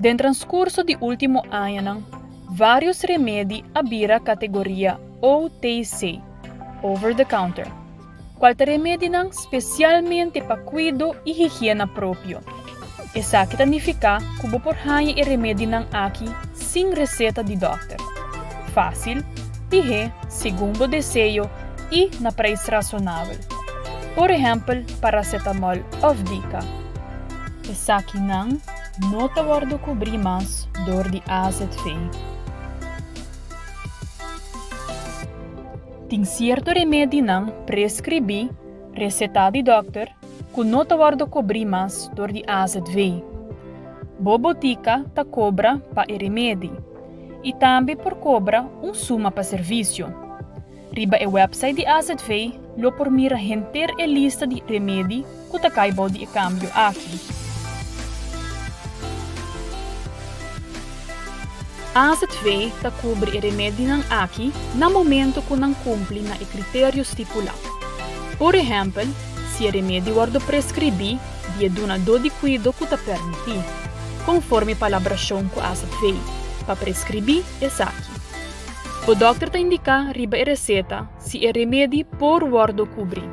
Den transkurso di último añanan, vários remedi a bira kategoria OTC, over the counter, kual ta remedinan spesialmente pa kuido i higiena propio. Esaki ta nifiká ku bo por haña e remedinan aki sin reseta di dòkter. Fásil, lihé, segun bo deseo i na preis rasonabel. Por ehèmpel parasetamòl òf dika. Esakinan no ta wòrdu kubrí mas dor di azv. Tin sierto remedinan preskribí, resetá di dòkter, ku no ta wòrdu kubrí mas dor di azv. Bo botika ta kobra pa e remedi i tambe por kobra un suma pa servisio. Riba e website di azv lo por mira henter e lista di remedi ku ta kai bou di e kambio aki. Azv ta kubri e remedinan aki na momento ku nan kumpli na e kriterio stipulá. Por ehèmpel, si e remedi wòrdu preskribí di e dunadó di kuido ku ta permití, konforme palabrashon ku azv, pa preskribí esaki. Bo dòkter ta indiká riba e reseta si e remedi por wòrdu kubrí.